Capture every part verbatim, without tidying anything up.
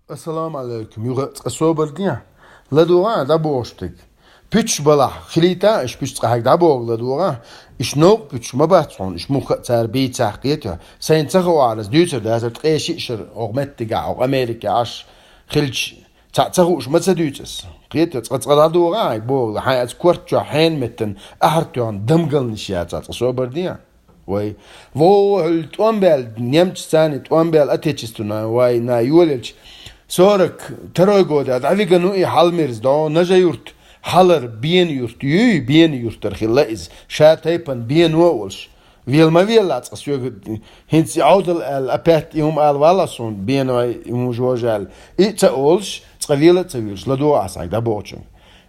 Ассаламу алейкум, юха цкъа собар де. ЛадугӀа, дӀабохуш дерг. Пуьчаш балахь, хилийта, иш пуьчаш цкъа хьайга дӀабоху ладугӀа. Иш новкъа пуьчаш ма бац хьуна, иш муха а цара бийцахь кхета. Сайна ца хууш, аса дуьйцур дацара ткъе шиъ шара оха меттигахь, оха Америкехь Ӏаш хилча, цхьаъ ца хууш ма ца дуьйцу аса. Кхета, цкъа-цкъа дӀадугӀа, хьайга боху, хьайн аса корта чохь хьенан меттан ахьар тоьхна дамгалнаш яцахь, цкъа собар де. Вай. Вовхьуьлла тӀом баьлла, немцаш царна тӀом баьлла, отечественная война йолаелча, сорок второй года дӀавигна ву и Хьалмирза, дӀо Нажа-Юрт, хьалар Бена-Юрт юй, Бена-Юртара хилла иза, ша тайпана Бено а волуш. Вела ма велла цкъа соьга, хӀинца и Ӏовдал аьлла, опять и хӀума ала валла суна, Беной и хӀума жожа аьлла. И а ца олуш, цкъа вела а ца велаш, ладугӀа аса хьайга дӀабохучуьнга.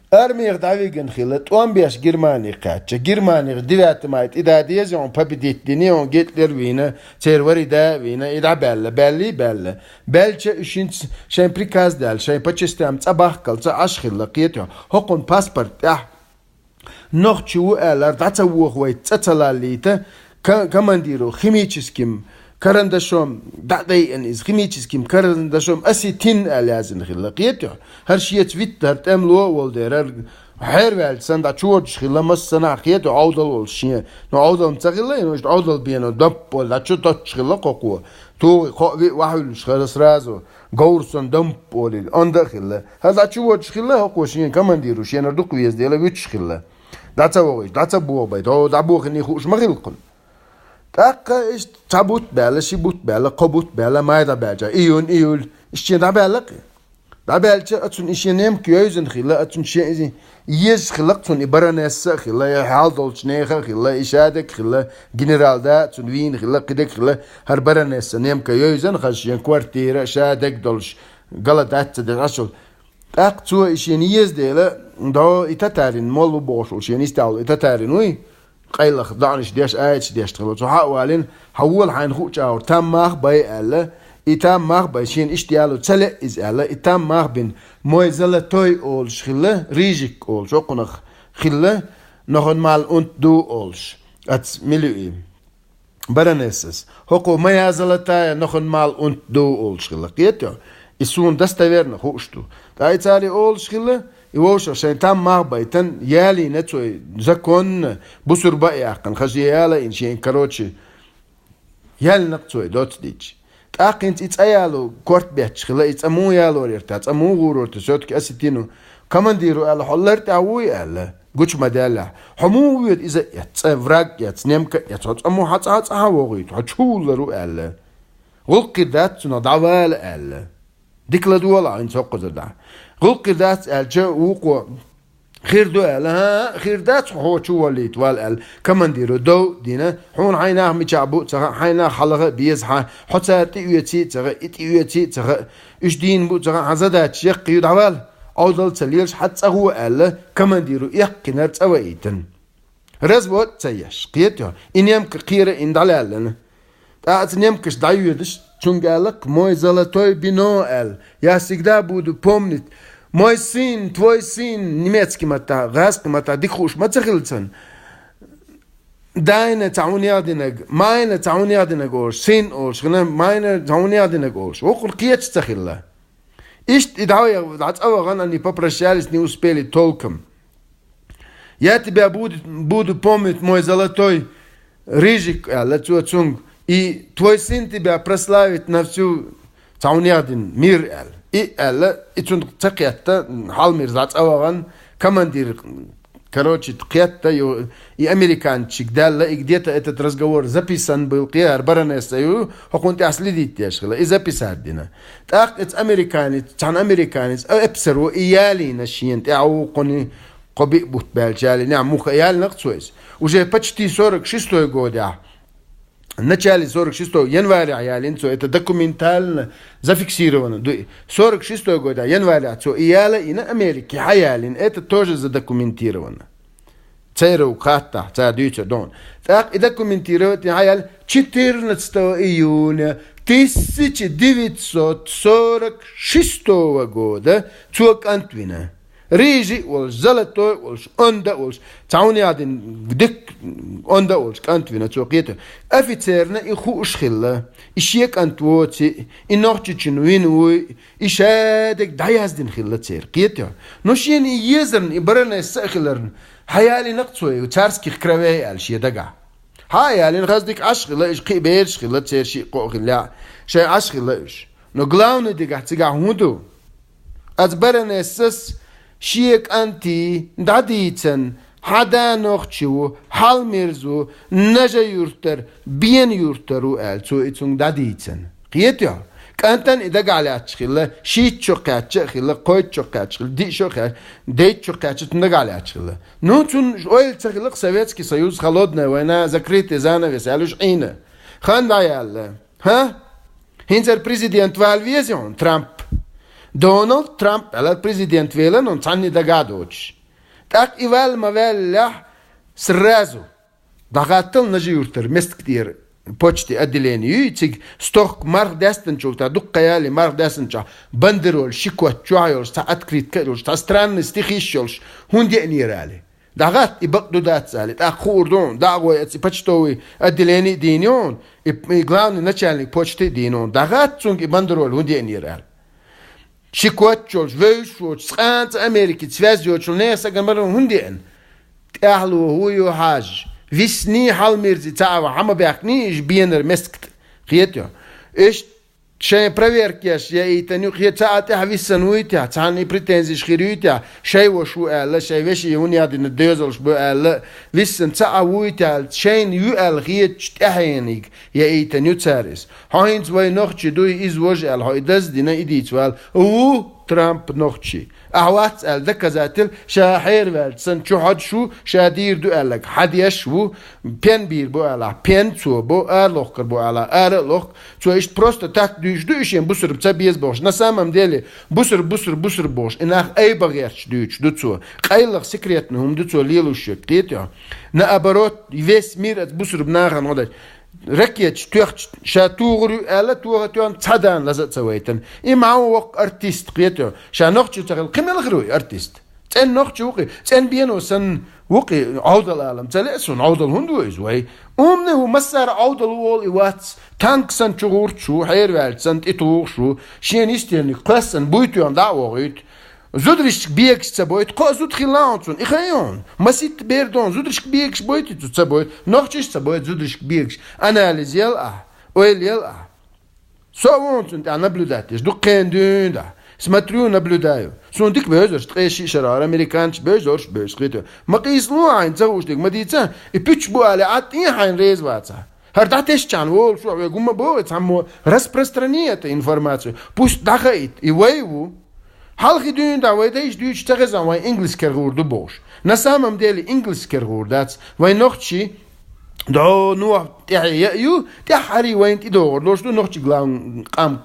Армех дӀавигна хилла, тӀом беш Германи кхаьчча. Германех девятый май тӀе да деза, хьуна победить дина, хьуна Гитлер вийна, церан вари да а вийна, и дӀабаьлла, баьллий а баьлла. Баьлча уьш хӀинца шайн приказ даьлла, шайн по частям цӀа бахкалца Ӏаш хилла, кхета, хӀокхунна паспорт тӀехь нохчи ву аьлла, дӀа ца воху вай, цӀа ца лаллийта, ка-, командиро химическим карандашом дӀа а дайъина иза, химическим карандашом осетин аьлла яздина хилла. Кхета, хӀара шеца витта, хӀара тӀемало а волу дера, хӀара хьерваьлча санна дӀа чу водуш хилла, массанхьа кхета, Ӏовдал волуш шен. Но Ӏовдал ма ца хилла, и нуш Ӏовдал Бено доп а волу, дӀа чу доттуш хилла кхокхо. ТугӀи, кхоъ-виъ вахьуьллуш хилла сразу. Говр санна дамп а волийла, онда а хилла. ХӀара дӀа чу водуш хилла, хӀокхо шен командиро шенара дукха веза дела вуьтуш хилла. ДӀа ца вогӀийча, дӀа ца боху бай, дӀо дӀабохийна хууш ма хилла кхунна. ТӀаккха иштта цхьа бутт баьлла, ши бутт баьлла, кхо бутт баьлла, май дӀабаьлча, июнь, июль, иштта шен дӀабаьлла-кх. ДӀабаьлча, оцунна и шен немка йовзина хилла, оцунна шен иза езаш хилла-кх цунна, и баронесса а хилла, и хьал долчу нехан а хилла, и шадерг а хилла, генерал да а цунна вийна хилла, кхидерг а хилла, хӀара баронесса немка йовзина, хаза шен квартира а, шадерг а долуш, гала дац ца деза Ӏаш волу. ТӀаккха цо и шена еза дела, дӀо и татарин, молла ву бохуш волу шена йистехь волу и татарин вуй, къайлаха доӀанаш деш, аяташ деш хилла. Цо хьа а валийна, хьан вола хьайна хуучу агӀор, там мах бай аьлла, и там мах бай, шена иштта яло ца леа иза аьлла, и там мах бина, мой золотой олуш хилла, рыжик олуш, хӀокхунах хилла, нохун мал унт ду олуш, ац милуи. Баронессас. ХӀокхо моя золотая нохун мал унт ду олуш хилла. Кхета, и суна достоверно хууш ду. ТӀаккха и цара и олуш хилла, и вовшах шайн там мах байтан, ялийна цо и законно, бусурба а яьккхина, хаза яла ин шен, короче, ялинакх цо и доцу дичи. ТӀаккха хӀинца и цӀа яло корта бетташ хилла, и цӀа муха ялор яра та, цӀа муха гӀурор та, всё-таки осетину. Командиру аьлла, хьо лар тӀехь вуй аьлла, гучу ма даьллехь. Хьо муха воьду иза а эцна, цӀа враг а эцна, немка а эцна, хьо цӀа муха хьан цӀа хьан вогӀуьйту, хьо чу вуллар ву аьлла. ГӀуллакх хир дац цунах, дӀавала аьлла. Дика ладогӀал хьо хӀинца хӀокхуза дӀа. ГӀуллакх хир дац аьлча, вукхо хир ду аьлла, хӀан, хир дац, хьо чу воллийта вала аьлла, командиро дов а дина, хьуна хьайн нах мичахь бу а ца хаьа, хьайн нах хьалха а беза хьан, хьо цара тӀеоьций а ца хаьа, и тӀеоьций а ца хаьа, уьш дийна бу а ца хаьа, хьан задача яккхий ю, дӀавала, Ӏовдал ца лелаш, хьан цӀа гӀо аьлла, командиро эккхинера цӀа ваийтина. Развод а ца еш, кхетий хьо, и немка кхера а йина дӀалаьллина. ТӀаккха оцу немкаш дӀайоьдуш, цуьнга аьлла-кх, мой золотой бино аьлла, я всегда буду помнить. Мой сын, твой сын, немецкий маттахь, гӀазкхи маттахь дика хууш ма ца хилла цунна. Дайна цхьа хьуна яхдинарг, майна цхьа хьуна яхдинарг олуш, сын олуш хилла, майна цхьа хьуна яхдинарг олуш. Вукхуьнан кхеташ ца хилла. Иштта и дӀа-, дӀа цӀа вахана, они попрощались, не успели толком. Я тебя буду, буду помнить, мой золотой рыжик, аьлла цо цуьнга. И твой сын тебя прославит на всю, цхьа хьуна яхдина, мир, аьлла. И аьлла, и цунна ца кхетта, Хьалмирза цӀа вахана, командир, короче, кхетта, ю-, и американцашка даьлла, и где-то этот разговор записан был, кхера баронесса ю, хӀокхунна тӀехь следить деш хилла, и записать дина. ТӀаккха иза американец, цхьана американец, а, эпсаро и ялийна шена тӀе а вукхуьнан, кхо-биъ бутт баьлча ялийна, муха ялийнакх цо иза. Уже почти сорок шестой годехь, в начале сорок шестого, январехь ялийна цо, это документально зафиксировано ду и. Сорок шестой годехь, январехь цо и яла а йина, Америке хьаялийна, это тоже задокументировано. Церан хаттахь, цара дуьйцур ду хьуна. ТӀаккха и документировать дина хьаяьлла, четырнадцатого июня тысяча девятьсот сорок шестого года цо кӀант вина. Рыжий а волуш, золотой а волуш, онда а волуш, цхьа хӀума яздина дика онда а волуш кӀант вина цо, кхетий хьо. Офицерна и хууш хилла, и шен кӀант воций, и Нохчийчун вина вуй, и шадерг дӀаяздина хилла церан, кхетий хьо. Ну шена и езарна, и баронесса а хиларна, хьаялийнакх цо и царских кровей аьлла шен дагахь. Хьа а ялийна, хаза дика Ӏаш хилла уьш, кхин бераш хилла церан, шиъ-кхоъ хилла, шайн Ӏаш хилла уьш. Но главный дагахь цигахь хӀун ду? Оцу баронессас шен кӀантий дӀадийцина, хьан да нохчи ву, хьалмирза ву, Нажи-Юртара, Бена-Юртара ву аьлла, цо и цуьнга дӀадийцина. Кхетий хьо? КӀантана и дагахь лаьтташ хилла, шийтта шо кхаьчча а хилла, кхойтта шо кхаьчча хилла, диъ шо кхаьчча, диъ шо кхаьчча цунна дагахь лаьтташ хилла. Ну, цунна ойла ца хилла-кх, Советский Союз, холодная война, закрытый занавес аьлла уьш Ӏийна. Хан дӀаяьлла. ХӀа? ХӀинца ара президент вала везий хьуна Трамп? Дональд Трамп аьлла президент велла хьуна, цхьанна дагахь а доцуш. ТӀаккха и вала ма ваьллехь, сразу дӀахаттал Нажи-Юртара мискачу тӀера почтан отделени юй, цига стохка марха даьстинчул тӀехь, дуккха ялале марха даьстинчохь, бандероль ши коч чохь йолуш, цхьа открытка а йолуш, цхьа странный стихиш йолуш, хӀунда еанера аьлла. ДӀахатта, и бакъ ду дац аьлла, тӀаккха хуур ду хьуна, дӀа а гӀой, оцу и почтовый отделени а дийна ю хьуна, и, и главный начальник почты а дийна ю хьуна. ДӀахатта цуьнга, и бандероль хӀунда еанера аьлла. Ши коч йолуш, вевзаш воцуш, цкъа а цкъа Америкица связь йоцучу нехан стагана бандероль хӀунда еана? ТӀаьхьало хӀун ю хьажа? Висний, хьалмирзий, цхьа а ван хьа ма баьхкиний иза Бенара мискачу тӀе, кхетий хьо? Иштта шайн проверкаш яийтина ю, кхе цхьа а тӀаьхьа висина вуй техь, цхьанна и претензиш хир юй техь, шайн ваша ву аьлла, шайн вешин хӀунда яздина доьзалш бу аьлла, висина цхьа а вуй техь, шайна ю аьлла хетачу тӀаьхьениг яийтина ю цара иза. Хьо хӀинца вайн нохчи дуй, иза важа аьлла, хьо и даздина, и дийца вала, ву Трамп нохчи. Ахьа вац аьлла доказательство, ша хьераваьлча санна чу хьодуш ву, ша дийр ду аьлларг хьадеш ву, пен бийр бу алахь, пен цо бо, ара лохкур бу алахь, ара а лохку. Цо иштта просто так дуьйцуш ду и шен бусурба ца беза бохуш. На самом деле, бусурба, бусурба, бусурба бохуш, и нах айба гӀерташ дуьйцуш ду цо. Къайлаха секретный хӀума ду цо лелош верг, кхетий хьо? Наоборот, весь мир оцу бусурба нахана гӀо дайта. Ракеташ тоьхча, ша тухур ю аьлла, тоха тоьхна цхьа дана лаза а ца вайтина. И ма воккха артист, кхетий хьо? Ша нохчи ца хилла, кхин мила хир ву и артист? ЦӀена нохчи ву-кх и, цӀена бено санна ву-кх и, Ӏовдал алам ца лаьа суна, Ӏовдал хӀунда ву иза вай? Умне ву, массара Ӏовдал ву олу и вац, танк санна чу гӀурташ ву, хьераваьлча санна тӀетухуш ву, шена йистехь кхоьссина буй тоьхна дӀа а вохуьйту. Зударшка бегаш ца бойту, кхо а зуда хилла хьуна цунна, и хан ю хьуна. Маситта бер ду хьуна, зударшка бегаш бойтий цо, ца бойту, нохчаша ца бойту зударшка бегаш. Анализ ел ахь, ойла ел ахь. Со а ву хьуна цунна тӀехь наблюдать деш, дукха хенахь дуьйна дахь. Смотрю, наблюдаю. Суна дика бевзарш, ткъе шиъ шарахь американцаш бевзарш бевза хетар. Ма къийсало хьайна ца хууш дерг, ма дийца, и пуьчаш бу алий, Ӏад тӀе хьайна реза вацахь. ХӀара дӀатесчахьана волуш ву, вай гума богӀи цхьаммо, распространи эту информацию. Пусть дӀахаийта, и вай ву. Хьалхи дуьйна дахь вай дайша дуьйцуш ца хезна вайн ингалс кергӀур ду бохуш. На самом деле ингалс кергӀур дац. Вайн нохчий дӀо нохча тӀаьхье яа ю, тӀаьххьарий вайна тӀедогӀур долуш ду, нохчий глав-, къам-,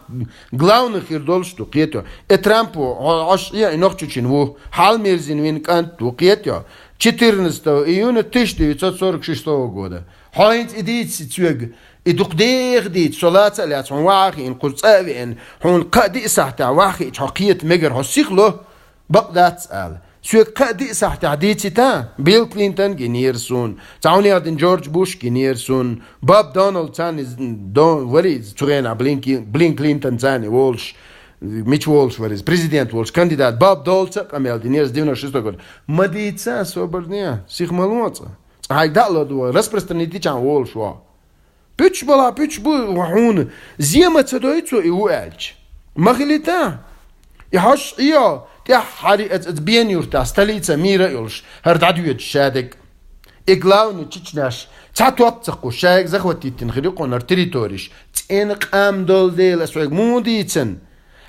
главный хир долуш ду, кхетий хьо. Э, Трампо, хьо-, хьо шиъ а и нохчочун ву, хьалмирзина вина кӀант ву, кхетий хьо. Четырнадцатого июня тысяча девятьсот сорок шестого года. Хьо хӀинца и дийца соьга, и дукха деха дийца, со лаца а лаьцна, хьуна ваха а хиъна, кхуза цӀа а веана, хьуна кхаа-диъ сахьтехь ваха хиъча, хьо кхета мегар, хьо сиха ло, бакъ дац ала. Соьга кхаа-диъ сахьтехь дийцийта, Билл Клинтон гинера суна, цхьа хӀума яздина Джордж Буш гинера суна, Боб Дональд царна из, Дон-, вара иза цу хенахь Блин Ки-, Блин Клинтон царна волуш, мича волуш вара иза, президент волуш кандидат, Боб Долца а къамел динера девяносто шестой год. Ма дийца, собар де, сиха ма ло цкъа. Цкъа хьайга дӀа а ладогӀа, распространить дичахьана волуш ву. Пуьчаш балахь, пуьчаш бу хьуна. Зен ма ца дой цо и ву аьлча. Ма хилийта. И хьожуш Ӏийо, тӀаьххьарий оцу, оцу Бен-Юртахь, столица мира а йолуш, хӀара дӀадоьдуш шадерг. И главный чеченаш цхьа топ ца кхуьссуш, шайга захватить дина хир ю кхунара территориш. ЦӀена къам долу дела ас вайга муха дийцина?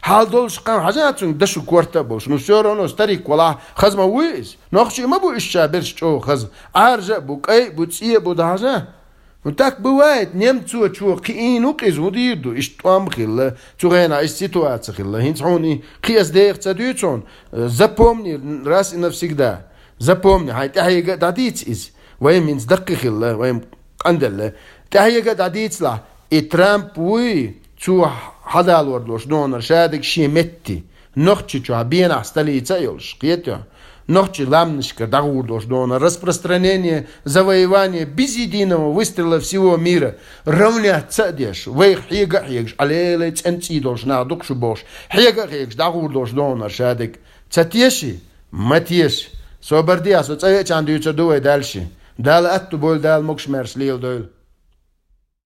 Хьал долуш къам, хьажа цуьнга дашо, корта а болуш. Ну, всё равно старик валахь, хаза ма вуй иза. Нохчий ма бу уьш ша берш чӀогӀа хаза. Ӏаьржа а бу, кӀай а бу, цӀе а бу, дӀахьажа. Ну, так бывает, немцочо кхиийна ву-кх иза, хӀун дийр ду, иштта тӀом хилла, цу хенахь иштта ситуация хилла. ХӀинца хьуна и кхин аса деха ца дуьйцу хьуна, э, запомни раз и навсегда. Запомни, хьайн тӀаьхьега а дӀадийца иза. Вайн хӀинца даккхий хилла, вайн къанделла. ТӀаьхьега а дӀадийцалахь, и Трамп вуй, цо хьадалор долуш донар шадерг шен метте. Нохчийчохь Бенахь столица а йолуш, кхетий хьо? Нохчийн ламанашкара дӀагӀур долуш донор, распространение, завоевание без единого выстрела всего мира, равнять ца а деш, вайх хьега а хьегаш, Ӏалелай цӀен цӀий долуш нах ду-кх шу бохуш, хьега а хьегаш дӀагӀур долуш донор шадерг. Ца теший? Ма теша. Собар де, со цӀа веачхьана дуьйцур ду вай дальше. Дала аьтту бойла, Дала могуш-маьрша леладойла.